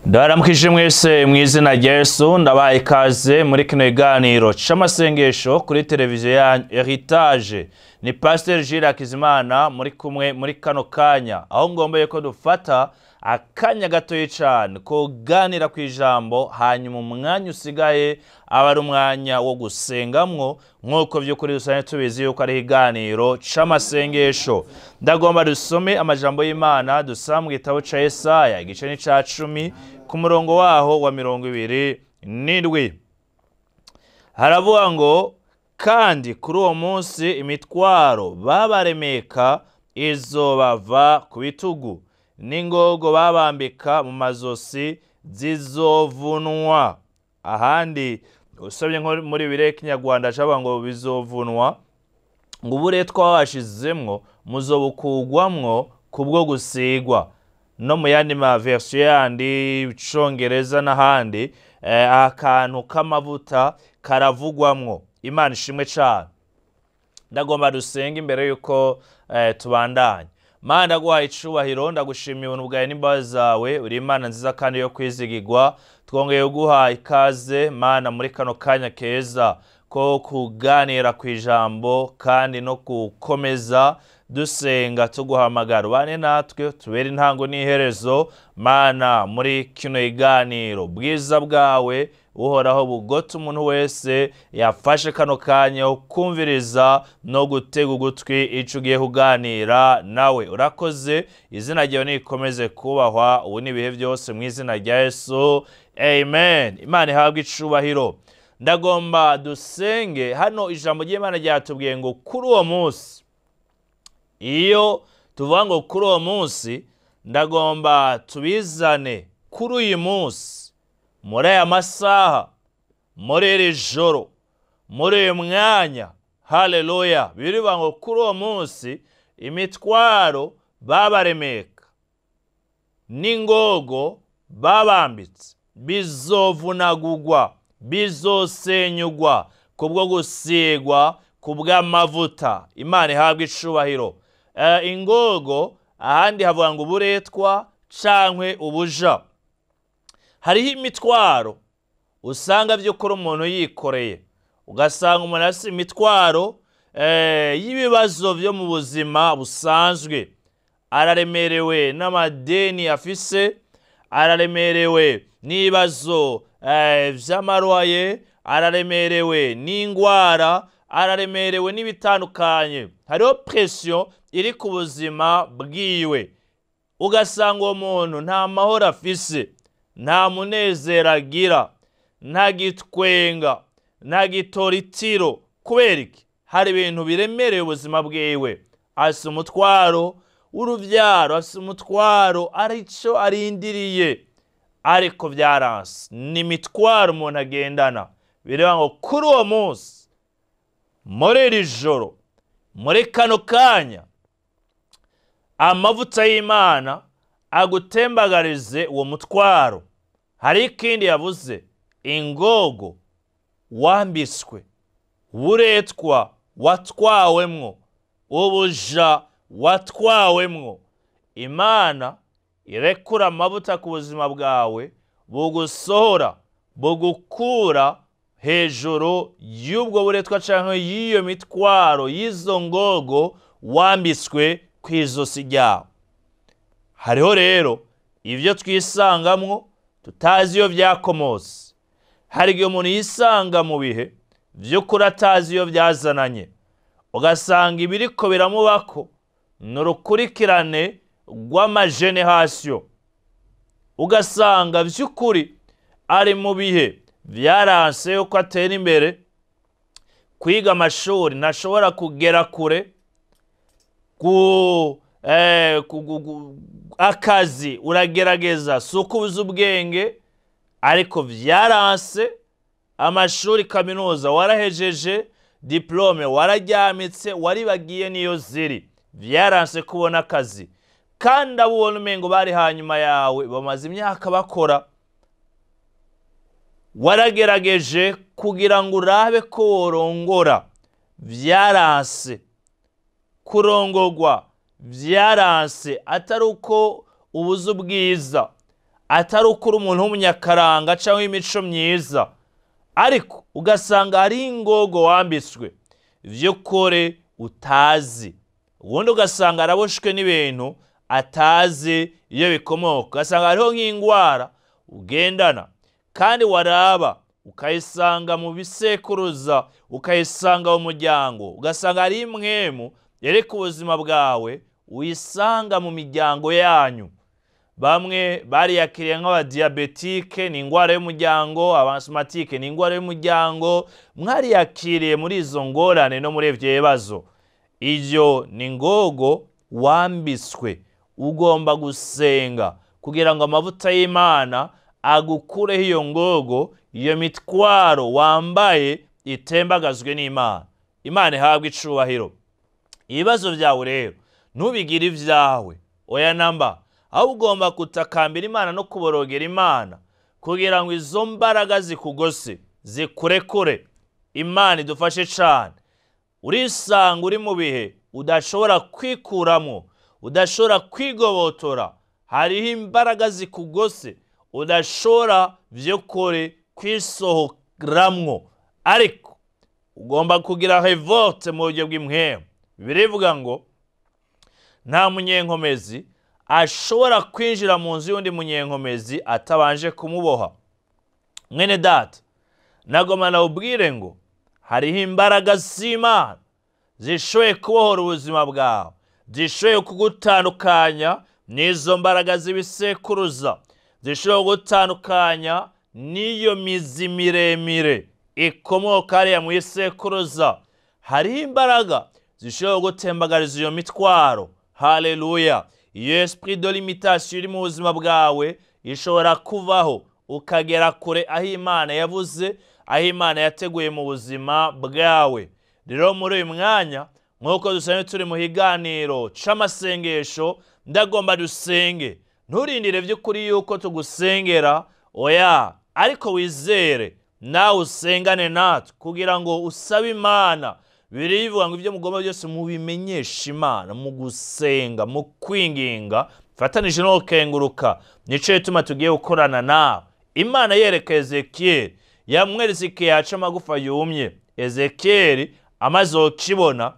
Ndaramukije mwese mu izina rya Yesu, ndabaha ikaze muri kino kiganiro c'amasengesho kuri televiziyo ya Heritage. Ni Pasteur Jules Hakizimana muri kumwe muri kano kanya, aho ngomba yuko dufata akanya gatoyi cane kuganira ku ijambo, hanyuma umwanya usigaye aba ari umwanya wo gusengamwo, nk'uko vy'ukuri dusanzwe tubizi yuko ari ikiganiro c'amasengesho. Ndagomba dusome amajambo y'Imana dusanga mu gitabo ca Yesaya igice ni ca 10 ku murongo waho wa 27. Haravuga ngo: kandi kuri uwo munsi imitwaro babaremeka izobava ku bitugu, n'ingogo babambika mu mazosi zizovunwa. Ahandi usomye nko muri Bibiliya y'ikinyarwanda cavuga ngo bizovunwa, ngo uburetwa babashizemwo muzobukugwamwo kubwo gusigwa. No mu yandi ma version yandi icongereza n'ahandi, akantu k'amavuta karavugwamwo. Imana ishimwe cane. Ndagomba dusenge imbere yuko tubandanya. Mana, ndaguhaye icubahiro, ndagushimiye ubuntu bwawe n'imbabazi zawe, uri Imana nziza kandi yo kwizigirwa. Twongeye kuguha ikaze Mana muri kano kanya keza ko kuganira ku ijambo kandi no gukomeza dusenga tuguhamagara. Ubane natwe, tubere intango n'iherezo Mana muri kino kiganiro. Bwiza bwawe uhoraho bugote umuntu wese yafashe kano kanya kumviriza no gutega ugutwi ico ugiye kuganira nawe. Urakoze, izina ryawe nikomeze kubahwa ubu n'ibihe byose mu izina rya Yesu, amen. Imana ihabwe icubahiro. Ndagomba dusenge. Hano ijambo ry'Imana ryatubwiye ngo kuri uwo munsi, iyo tuvuga ngo kuri uwo munsi, ndagomba tubizane kuri uyu munsi, muri aya masaha, muri iri joro, muri uyu mwanya. Haleluya. Birivuga ngo kuri uwo munsi imitwaro babaremeka n'ingogo babambitse bizovunagugwa, bizosenyugwa kubwo gusigwa kubw'amavuta. Imana ihabwe icubahiro. Ingogo ahandi havuga ngo uburetwa cankwe ubuja. Hariho imitwaro usanga vy'ukuri umuntu yikoreye, ugasanga umuntu afise imitwaro y'ibibazo vyo mu buzima busanzwe, araremerewe n'amadeni afise, araremerewe n'ibibazo vy'amarwaye, araremerewe n'ingwara, araremerewe n'ibitandukanye. Hariho pression iri ku buzima bwiwe, ugasanga uwo muntu nta mahoro afise, nta munezero agira, nta gitwenga, nta gitoritiro. Kubera iki? Hari ibintu biremereye ubuzima bwiwe. Afise umutwaro w'uruvyaro, afise umutwaro arico arindiriye, ariko vyaranse. Ni imitwaro umuntu agendana. Bireba ngo kuri uwo munsi, muri iri joro, muri kano kanya, amavuta y'Imana agutembagarize uwo mutwaro. Hari ikindi yavuze, ingogo wambiswe, uburetwa watwawemwo, ubuja watwawemwo. Imana irekura amavuta ku buzima bwawe, bugusohora, bugukura hejuru y'ubwo buretwa canke y'iyo mitwaro, y'izo ngogo wambiswe kw'izosi ryawe. Hariho rero ivyo twisangamwo tutazi iyo vyakomotse. Hari igihe umuntu yisanga mu bihe vy'ukuri atazi iyo vyazananye, ugasanga ibiriko biramubako ni urukurikirane rw'amagenerasiyo, ugasanga vy'ukuri ari mu bihe vyaranse yuko atera imbere, kwiga amashuri ntashobora kugera kure, akazi uragerageza si uko ubuze ubwenge, ariko vyaranse. Amashuri kaminuza warahejeje, diplome wararyamitse, waribagiye niyo ziri, vyaranse kubona akazi. Kandi abo ubona umengo bari hanyuma yawe bamaze imyaka bakora. Waragerageje kugira ngo urabe ko worongora, vyaranse. Kurongorwa vyaranse, atari uko ubuze ubwiza, Atari ukuri umuntu w'umunyakaranga cyangwa imico myiza, ariko ugasanga hari ingogo wambitswe vy'ukuri utazi. Ubundi ugasanga araboshwe n'ibintu atazi iyo bikomoka. Ugasanga hariho nk'ingwara ugendana kandi waraba ukayisanga mu bisekuruza, ukayisanga mu muryango, ugasanga hari impwemu yereka ubuzima bwawe uyisanga mu miryango yanyu. Bamwe bariyakiriye nk'abadiabetike, ni ingwara y'umuryango, abasmatike ni ingwara y'umuryango. Mwariyakiriye muri izo ngorane no muri ivyo bibazo. Iyo ni ngogo wambitswe. Ugomba gusenga kugira ngo amavuta y'Imana agukureho iyo ngogo, iyo mitwaro wambaye itembagazwe n'Imana. Imana ihabwe icubahiro. Ibibazo byawe rero ntubigire ibyawe, oya namba, ahubwo ugomba gutakambira Imana no kuborogera Imana kugira ngo izo mbaraga zikugose zikurekure. Imana idufashe cyane. Urisanga uri mu bihe udashobora kwikuramo, udashobora kwigobotora, hariho imbaraga zikugose udashobora vy'ukuri kwisohoramwo, ariko ugomba kugira revolte mu buryo bw'impwemu. Birivuga ngo nta munyenkomezi ashobora kwinjira mu nzu y'undi munyenkomezi atabanje kumuboha. Mwene data, nagoma nawubwire ngo hariho imbaraga z'Imana zishoboye kubohora ubuzima bwawe, zishoboye kugutandukanya n'izo mbaraga z'ibisekuruza, zishoboye kugutandukanya n'iyo mizi miremire ikomoka hariya mu isekuruza. Hariho imbaraga zishoboye gutembagariza iyo mitwaro. Haleluya. Iyo esprit de limitation iri mu buzima bwawe ishobora kuvaho ukagera kure aho Imana yavuze, aho Imana yateguye mu buzima bwawe. Rero muri uyu mwanya nk'uko dusanzwe turi mu higaniro c'amasengesho, ndagomba dusenge. Nturindire vy'ukuri yuko tugusengera, oya, ariko wizere nawe usengane natwe kugira ngo usabe Imana. Birivuga ngo ibyo mugomba byose mubimenyeshe Imana mu gusenga, mu kwinginga, fatanije no gukenguruka. Nico gituma tugiye gukorana nawe. Imana yereka Ezekiel, yamweretse ikiyaya c'amagufa yumye. Ezekiel amaze kukibona,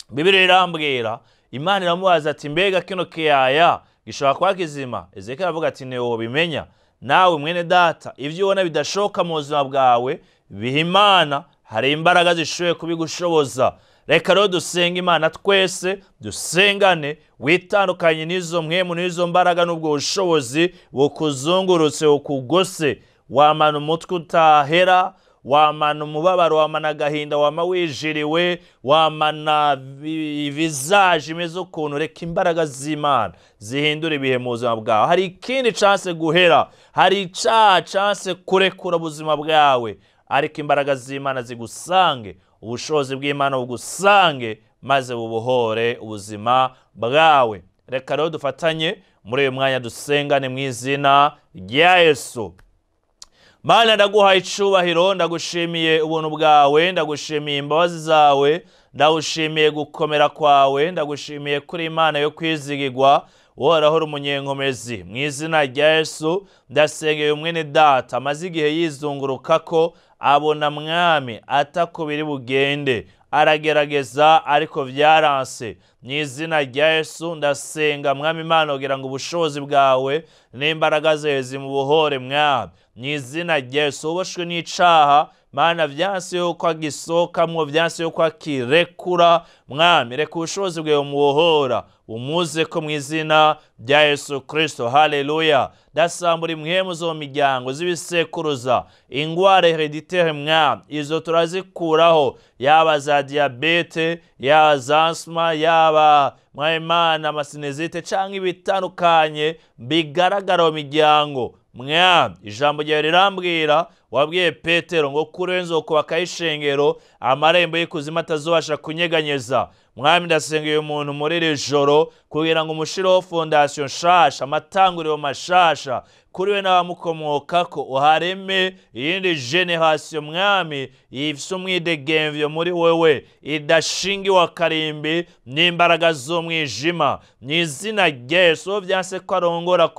Bibiliya irambwira, Imana iramubaza ati mbega kino kiyaya gishobora kuba kizima? Ezekiel aravuga ati ntiwobimenya. Nawe mwene data, ivyo ubona bidashoboka mu buzima bwawe biha Imana, hari imbaraga zishoboye kubigushoboza. Reka rero dusenge Imana twese, dusengane, witandukanye n'izo mpwemu n'izo mbaraga n'ubwo bushobozi bukuzungurutse bukugose. Wamana umutwe utahera, wamana umubabaro, wamana agahinda, wama wijiriwe, wamana visage imeze ukuntu. Reka imbaraga z'Imana zihindura ibihe mu buzima bwawe. Hari ikindi chance guhera, hari icaha chance kurekura ubuzima bwawe, ariko imbaraga z'Imana zigusange, ubushobozi bw'Imana bugusange, maze bubohore ubuzima bwawe. Reka rero dufatanye muri uyu mwanya dusengane mu izina rya Yesu. Mana, ndaguhaye icubahiro, ndagushimiye ubuntu bwawe, ndagushimiye imbabazi zawe, ndagushimiye gukomera kwawe, ndagushimiye kuri Imana yo kwizigirwa, wohoraho uri umunyenkomezi. Mu izina rya Yesu ndasengeye mwene data amaze igihe yizunguruka ko abona mwami atako biri bugende, aragerageza ariko vyaranse. Mu izina rya Yesu ndasenga mwami Imana kugira ngo ubushobozi bwawe n'imbaraga zawe zimubohore mwami. Mu izina rya Yesu uboshwe n'icaha Mana, vyanse yuko agisokamwo, vyanse yuko akirekura mwami, reka ubushobozi bwawe bumubohora, umuze ko mu izina rya Yesu Kristo. Haleluya. Ndasambura impwemu zo mu miryango z'ibisekuruza, ingwara hereditaire mwami, izo turazikuraho, yaba za diabete, yaba za asma, yaba mwimana amasinezite canke ibitandukanye bigaragara mu miryango mwami. Ijambo ryawe rirambwira, wabwiye Petero ngo kuri nzokubaka ishengero, amarembo y'ikuzimu atazobasha kunyeganyeza. Mwami, ndasengeye umuntu muri iri joro kugira ngo umushireho fondasiyo nshasha, amatanguriro mashasha kuri we n'abamukomokako, uhareme iyindi generasiyo mwami ifise umwidegemvyo muri wewe, idashingiwe akarimbi n'imbaraga z'umwijima. Mu izina rya Yesu, vyanse ko arongora.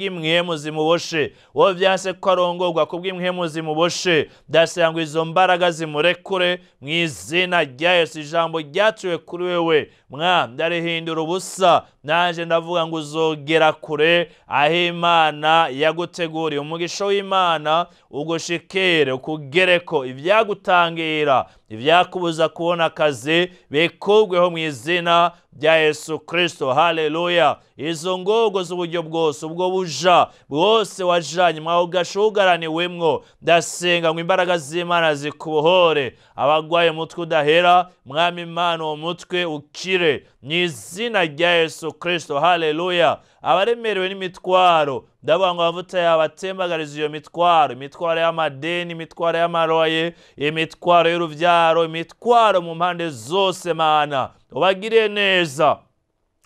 kubw'imwemu zimuboshe, uwo vyanse ko arongorwa kubw'imwemu zimuboshe, ndasenga ngo izo mbaraga zimurekure mu izina rya Yesu. Ijambo ryatuwe kuri wewe mwami ndarihindura ubusa, nanje ndavuga ngo uzogera kure aho Imana yaguteguriye. Umugisha w'Imana ugushikire, ukugereko, ibyagutangira, ibyakubuza kubona akazi bikurweho mu izina rya Yesu Kristo. Haleluya. Izo ngogo z'uburyo bwose, ubwo buja bwose wajanye mwaho gashugaraniwemwo, ndasenga ngo imbaraga z'Imana zikubohore. Abagwaye umutwe udahera, mwami Imana uwo mutwe ukire mu izina rya Yesu Kristo. Haleluya. Abaremerewe n'imitwaro, ndavuga ngo amavuta yawe atembagariza iyo mitwaro, imitwaro y'amadeni, imitwaro y'amaroye, imitwaro y'uruvyaro, imitwaro mu mpande zose. Mana ubagire neza,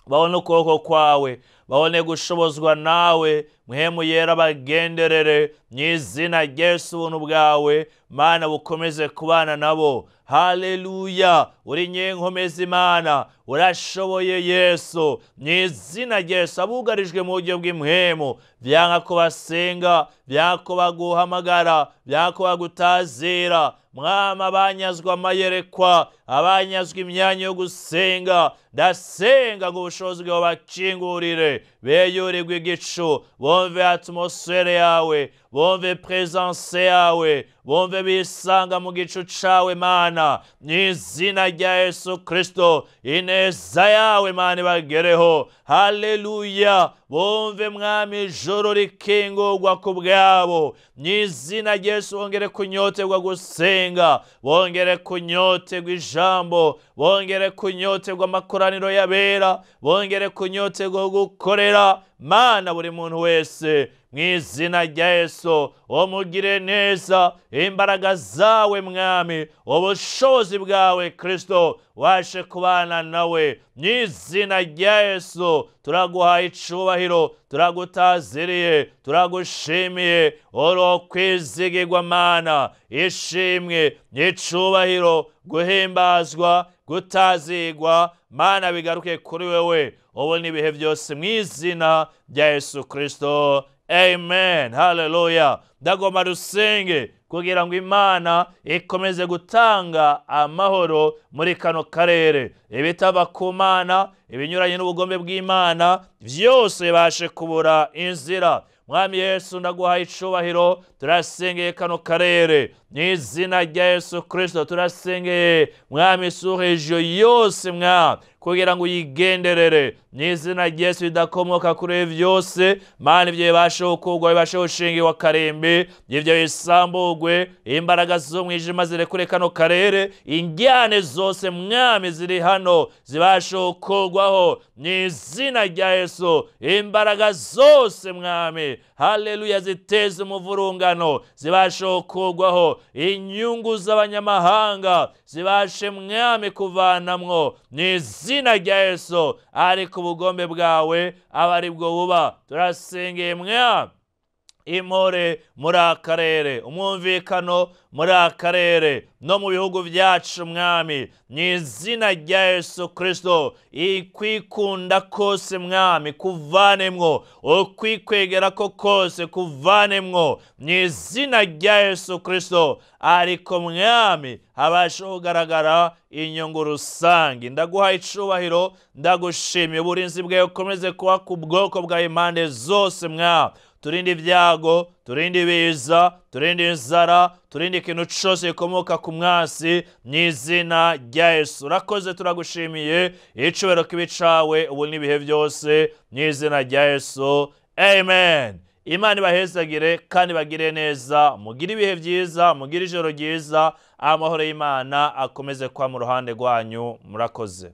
babone ukuboko kwawe, babone gushobozwa nawe, Mpwemu Yera bagenderere mu izina rya Yesu. Ubuntu bwawe Mana bukomeze kubana nabo. Haleluya. Uri nyenkomeza Imana, urashoboye Yesu mu izina rya Yesu. Abugarijwe mu buryo bw'impwemu, vyanka ko basenga, vyanka ko baguhamagara, vyanka ko bagutazira, mwami abanyazwa amayerekwa, abanyazwa imyanya yo gusenga, ndasenga ngo ubushobozi bwawe bakingurire, beyurirwe igicu, bumve atmosfere yawe, bumve presence yawe, bumve bisanga mu gicu cawe Mana mu izina rya Yesu Kristo. Ineza yawe Mana ibagereho. Haleluya. Bumve mwami ijoro rikingurwa ku bwabo mu izina rya Yesu. Bongere kunyoterwa gusenga, bongere kunyoterwa ijambo, bongere kunyoterwa amakoraniro y'abera, bongere kunyoterwa gukorera Mana buri muntu wese mu izina rya Yesu. Umugire neza, imbaraga zawe mwami, ubushobozi bwawe Kristo washe kubana nawe mu izina rya Yesu. Turaguhaye icubahiro, turagutaziriye, turagushimiye, uri kwizigirwa Mana. Ishimwe n'icubahiro, guhimbazwa, gutazigwa Mana bigaruke kuri wewe ubu n'ibihe byose mu izina rya Yesu Kristo. Amen. Haleluya. Ndagomba rusenge kugira ngo Imana ikomeze gutanga amahoro muri kano karere. Ibitava ku Mana, ibinyuranye n'ubugombe bw'Imana byose bibashe kubura inzira. Mwami Yesu ndaguhaye icubahiro, turasengeye kano karere mu izina rya Yesu Kristo. Turasengeye mwami surejo yose mwami kugira ngo uyigenderere mu izina rya Yesu. Bidakomoka kuri byose Mana, ibyo bibashe gukurwa, bibashe gushingirwa karembe, ibyo bisambugwe, imbaraga z'umwijima zirekure kano karere, injyane zose mwami ziri hano zibashe gukurwaho mu izina rya Yesu. Imbaraga zose mwami, haleluya, ziteze umuvurungano zibashe gukurwaho, inyungu z'abanyamahanga zibashe mwami kuvanamwo mu izina rya Yesu. Ariko ubugombe bwawe aba ari bwo buba. Turasengeye mwami impore muri akarere, umwumvikano muri akarere no mu bihugu byacu mwami mu izina rya Yesu Kristo. Ikwikunda kose mwami kuvanemwo, ukwikwegera ko kose kuvanemwo mu izina rya Yesu Kristo. Ariko mwami habashe kugaragara inyungu rusange. Ndaguhaye icubahiro, ndagushimiye, uburinzi bwawe ukomeze kuba ku bwoko bwa impande zose mwami. Turinde ibyago, turinde ibiza, turinde inzara, turinde ikintu cyose gikomoka ku mwasi mu izina rya Yesu. Urakoze, turagushimiye, icubahiro kibe cawe ubu n'ibihe byose mu izina rya Yesu. Amen. Imana ibahezagire kandi bagire neza, mugire ibihe byiza, mugire ijoro ryiza. Amahoro y'Imana akomeze kuba mu ruhande rwanyu. Murakoze.